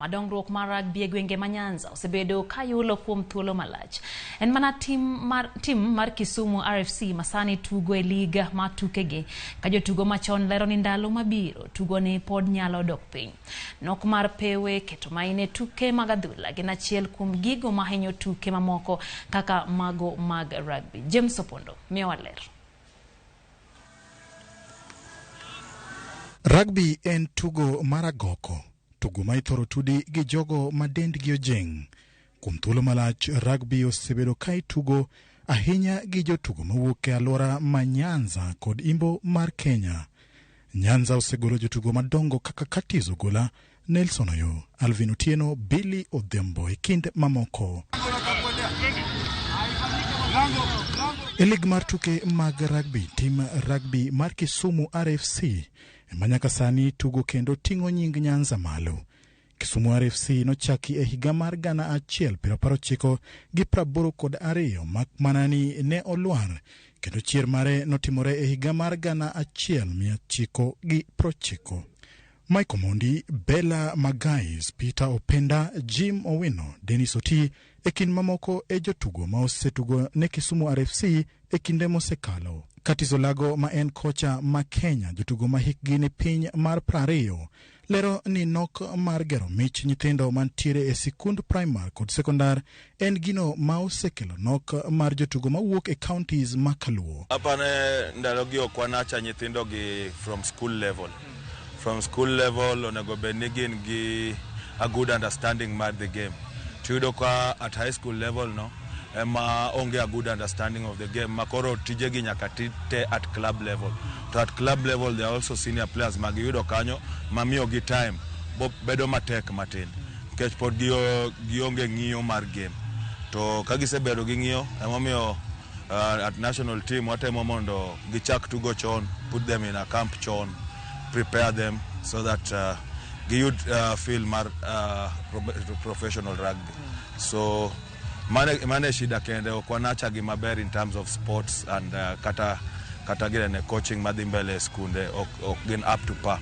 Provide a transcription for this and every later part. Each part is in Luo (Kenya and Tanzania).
Dongruok mar rugby e gwenge ma Nyanza osebedo ka yulo kuom thuolo malach. En mana tim mar, tim mar Kisumu RFC masani tugo e liga mar tukegi ka jotugo machon lero ni ndalo mabiro tugo ni pod nyalo dok piny. Nok mar pewe, keto maine tuke mag adhula gin achiel kuom gigo mahinyo tuke mamoko kaka mago mag rugby. James Opondo miyowa ler. Rugby en tugo mar agoko, tugo ma ithoro tudi gi jogo ma dendgi ojing'. Kuom thuolo malach, rugby osebedo ka itugo ahinya gi jotugo mawuok e alwora ma Nyanza kod imbo mar Kenya. Nyanza osegolo jotugo madongo kaka Curtis Ogola, Nelson Oyo, Alvin Otieno, Billy Odhiambo e kind mamoko. E lig mar tuke mag rugby, tim rugby mar Kisumu RFC ema nyaka sani tugo kendo ting'o nying Nyanza malo. Kisumu RFC nochaki e higa mar 1992 mak mana ni ne olwar kendo chier mare notimore e higa mar 1990. Michael Mondi, Bella Magais, Peter Openda, Jim Owino, Dennis Oti e kind mamoko e jotugo ma osetugo ne Kisumu RFC e kinde mosekalo. Curtis Olago ma en kocha ma Kenya jotugo ma hikgi ni piny mar 20 lero ni nok mar gero mich nyithindo mantiere e sikund primar kod sekondar en gino ma osekelo nok mar jotugo mawuok e counties ma kaluo. Apane ndalogi ok wanacha nyithindo gi from school level. From school level onego bed ni gin gi a good understanding mar the game. Tiyudo ka at high school level no ema onge a good understanding of the game ma koro tijegi nyaka ti te at club level. To at club level there are also senior players ma giyudo kanyo mamiyogi time bo bedo matek matin nikech pod gionge ng'iyo mar game. To ka gisebedo gi ng'iyo emomiyo at national team watemo mondo gichak tugo chon, put them in a camp chon, prepare them so that giyud feel mar professional rugby. So mane shida kende ok wanacha gi maber in terms of sports and kata ginene coaching madhi mbele e skunde ok gin up to par.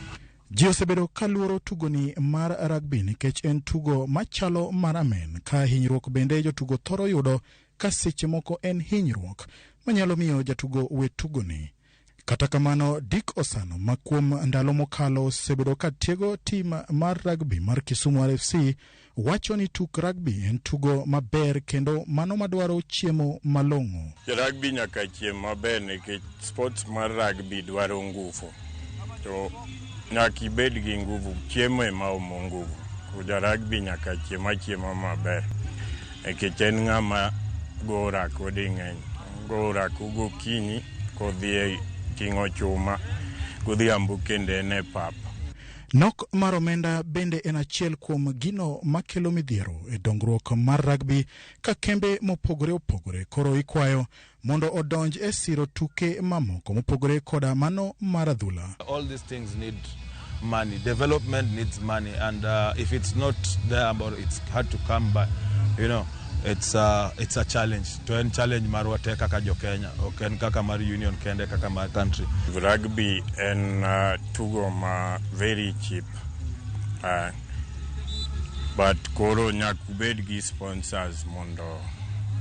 Ji osebedo ka luoro tugoni mar rugby nikech en tugo machalo mar amen ka hinyruok bende jotugo thoro yudo ka seche moko en hinyruok manyalo miyo jatugo we tugoni. Kata kamano, Dick Osano ma kuom ndalo mokalo osebedo ka tiego tim mar rugby mar Kisumu RFC wacho ni tuk rugby en tugo maber kendo mano madwaro chiemo malong'o. Rugby nyaka chiem maber nikech sports mar rugby dwaro nguvu. To nyaka ibed gi nguvu, chiemo ema omo nguvu. Koro ja rugby nyaka chiem achiema maber nikech en ng'ama go orako ding'eny. Go orako gokinyi kodhi e ting'o chuma, godhiambo kendo en e pap. Nok mar omenda bende en achiel kuom gino makelo midhiero e dongruok mar rugby ka kembe mopogore opogore koro ikwayo mondo odonj e siro tuke mamoko mopogore koda mano mar adhula. All these things need money. Development needs money, and if it's not there or it's hard to come by, it's a challenge. To en challenge marwa te kaka jo Kenya, ok en kaka mar union kende, kaka mar country. Rugby en tugo ma very cheap. But koro nyaka ubed gi sponsors mondo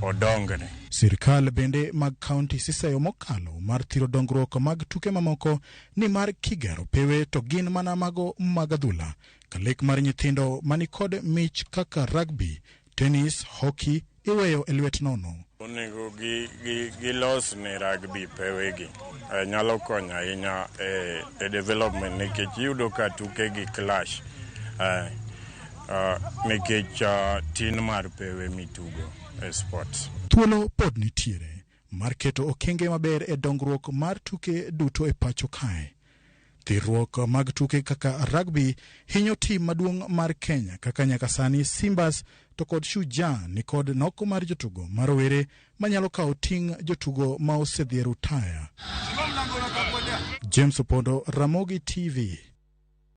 odongre. Sirkal bende mag kaunti siseyo mokalo mar thiro dongruok mag tuke mamoko ni mar kigero pewe to gin mana mago mag adhula ka lek mar nyithindo manikod mich kaka rugby, tennis, hockey iweyo e lwet nono. Onego gilos ne rugby pewegi. Nyalo konyo ahinya e development nikech iyudo ka tuke gi clash nikech tin mar pewe mitugo e sports. Thuolo pod nitiere mar keto okenge maber e dongruok mar tuke duto e pacho kae. Thirruok mag tuke kaka rugby hinyo tim maduong' mar Kenya kaka nyaka sani Simbas to kod Shujaa ni kod nok mar jotugo ma rowere manyalo kawo ting' jotugo ma osedhi e rutaya. James Opondo, Ramogi TV.